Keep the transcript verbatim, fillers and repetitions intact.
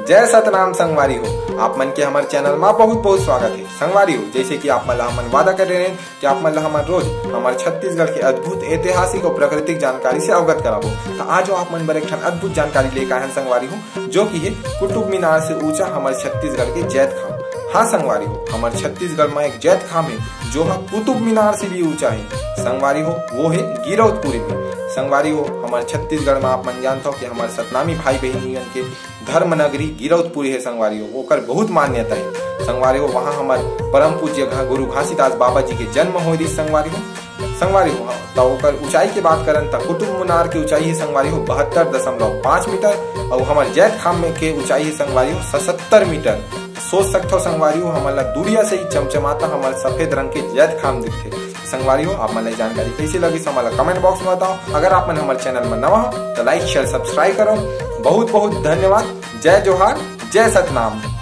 जय सतनाम संगवारी हो, आप मन के हमर चैनल मा बहुत बहुत स्वागत हे। संगवारी हो, जैसे कि आप मन ला हमन वादा करे रहेन कि आप मन ला हमन रोज हमर छत्तीसगढ़ के अद्भुत ऐतिहासिक और प्राकृतिक जानकारी से अवगत कराबो, त आज आप मन बर एक ठन अद्भुत जानकारी लेके आए हन संगवारी हो, जो कि हे कुतुब मीनार से ऊंचा हमर छत्तीसगढ़ के जैतखाम। हाँ संगवारी हो, हमर छत्तीसगढ़ मा एक जैतखाम हे, जो ह कुतुब मीनार से भी ऊंचा हे। संगवारी हो, वो हे गिरौदपुरी भी। संगवारी हो, हमर छत्तीसगढ़ मा आप मन जानथव कि हमर सतनामी भाई बहिनी मन के धर्म नगरी गिरौदपुरी हे संगवारी हो, ओकर बहुत मान्यता हे। संगवारी हो, वहाँ हमर परम पूज्य घ-, गुरु घासीदास बाबा जी के जन्म होय रिहिस संगवारी हो। संगवारी हो, त ओकर ऊंचाई के बात करन त कुतुब मीनार के ऊंचाई हे संगवारी हो बहत्तर दशमलव पाँच मीटर, अउ हमर जैतखाम में के ऊंचाई हे संगवारी हो सतहत्तर मीटर। सोच सकथव संगवारी हो, हमन ला दूरिया से ही चमचमाता हमर सफेद रंग के जैतखाम दिखथे। संगवारी हो, आप मन ला ये जानकारी कैसे लगिस, हमन ला comment box में बताओ। अगर आप मन हमर चैनल में नवा हो, तो like, share, subscribe करो। बहुत बहुत धन्यवाद। जय जोहार, जय सतनाम।